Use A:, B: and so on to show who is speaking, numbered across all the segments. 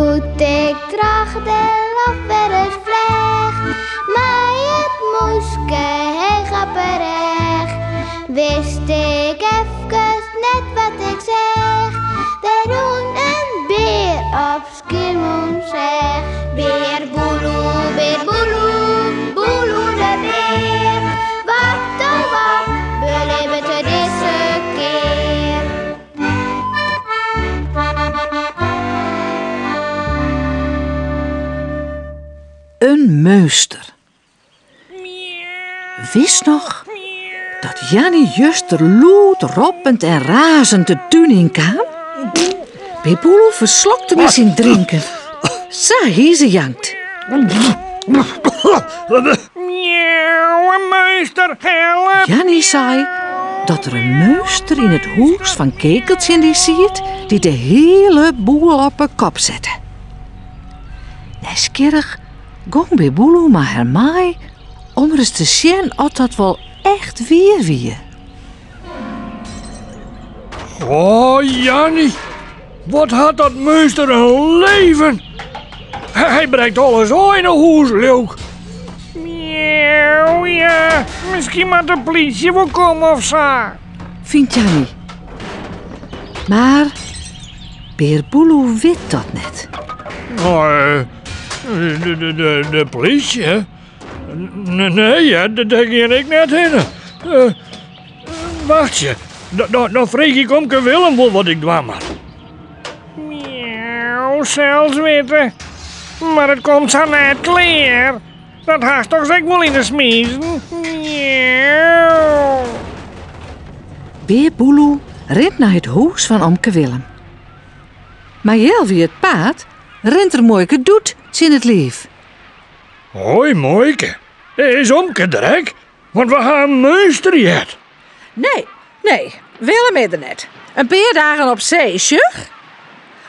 A: Doe't ik troch de loft wer ris fleach, mei it mûske heech op 'e rêch, wist ik efkes net wat ik seach. Der rûn in bear op Skiermûntseach. Bear Boeloe, bear Boeloe, Boeloe de bear. Wat oh wat belibbet er dizze kear?
B: In meunster. Witst noch dat Janny juster lûd roppend en razend de tún yn kaam? Bear Boeloe ferslokte him yn syn drinken. Sa hie se jankt.
C: Miauw, in meunster, help!
B: Janny sei dat der in meunster yn it hûs fan Kekeltsje-en-dy siet dy't de hiele boel op 'e kop sette. Nijsgjirrich gong Bear Boeloe mei har mei om ris te sjen oft dat wol echt wier wie.
C: Oh, Janny, wat hat dat meunster in leven! Hy brekt alles ôf yn 'e hûs, leau 'k. Miauw, ja, miskien moat de plysje wol komme of sa.
B: Fynt Janny. Mar Bear Boeloe wit dat net.
C: No, de plysje? Nee, hear, dêr gean ik net hinne. Wachtsje, dan freegje ik omke Willem wol wat ik dwaan moat. Miauw, sels witte. Mar it komt sa net klear. Dat hast dochs ek wol yn 'e smizen? Miauw.
B: Bear Boeloe rint nei it hûs fan omke Willem. Mar healwei it paad rint er muoike Doet tsjin it liif.
C: Hoi muoike, is omke der ek? Want we ha in meunster heard.
B: Nee, nee, Willem is der net. In pear dagen op see, sjoch.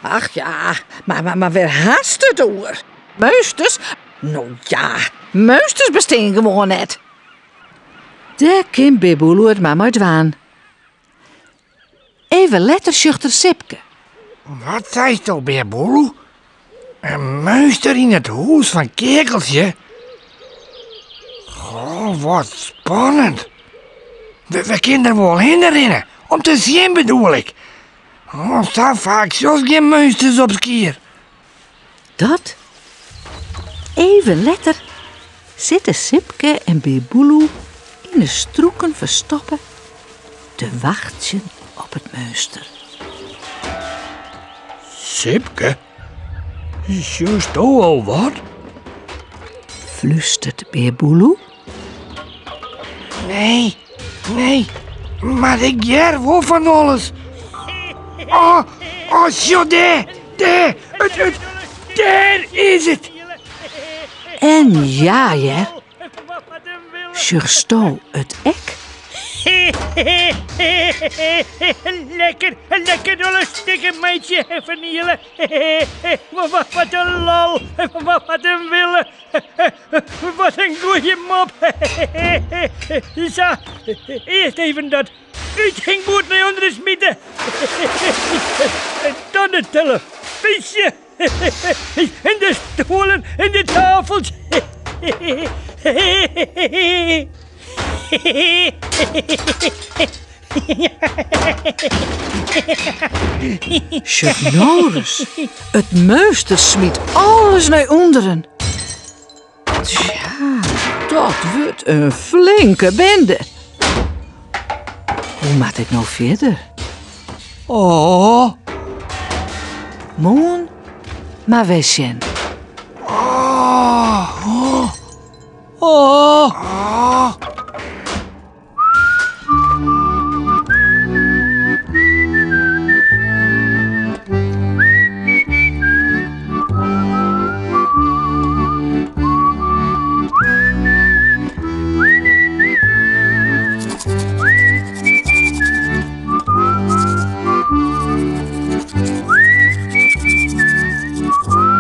B: Ach ja, mar, mar wêr hast it oer? Meunsters? No ja, meunsters bestean gewoan net. Dêr kin Bear Boeloe it mar mei dwaan. Even letter sjocht er Sipke.
C: Wat seisto, Bear Boeloe? In meunster yn it hûs fan Keakeltsje? Goh, wat spannend. We, we kinne der wol hinne rinne, om te sjen bedoel ik. Oh, sa faak sjochst gjin meunsters op Skier.
B: Dat. Even letter sitte Sipke en Bear Boeloe yn de strûken ferstoppe te wachtsjen op it meunster.
C: Sipke, sjochsto al wat?
B: Flústert Bear Boeloe.
C: Nee, nee, mar ik hear wol fan alles. Oh, oh, sjoch dêr, dêr, it, it, dêr is it.
B: En ja hear, sjochsto it ek?
C: Lekker, lekker dolle stikken meitsje en ferniele. Wat in lol, wat in wille. Wat in goeie mop. Sa, earst even dat úthingboerd nei ûnderen smite. En dan de telefyzje. En de stuollen en de tafels.
B: Sjoch no ris, it meunster smyt alles nei ûnderen. Tsja, dat wurdt in flinke binde. Hoe moat ik no fierder?
C: Oh.
B: Moarn mar wer sjen.
C: Oh. Oh. Oh.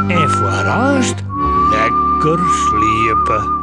C: En foarearst lekker sliepe.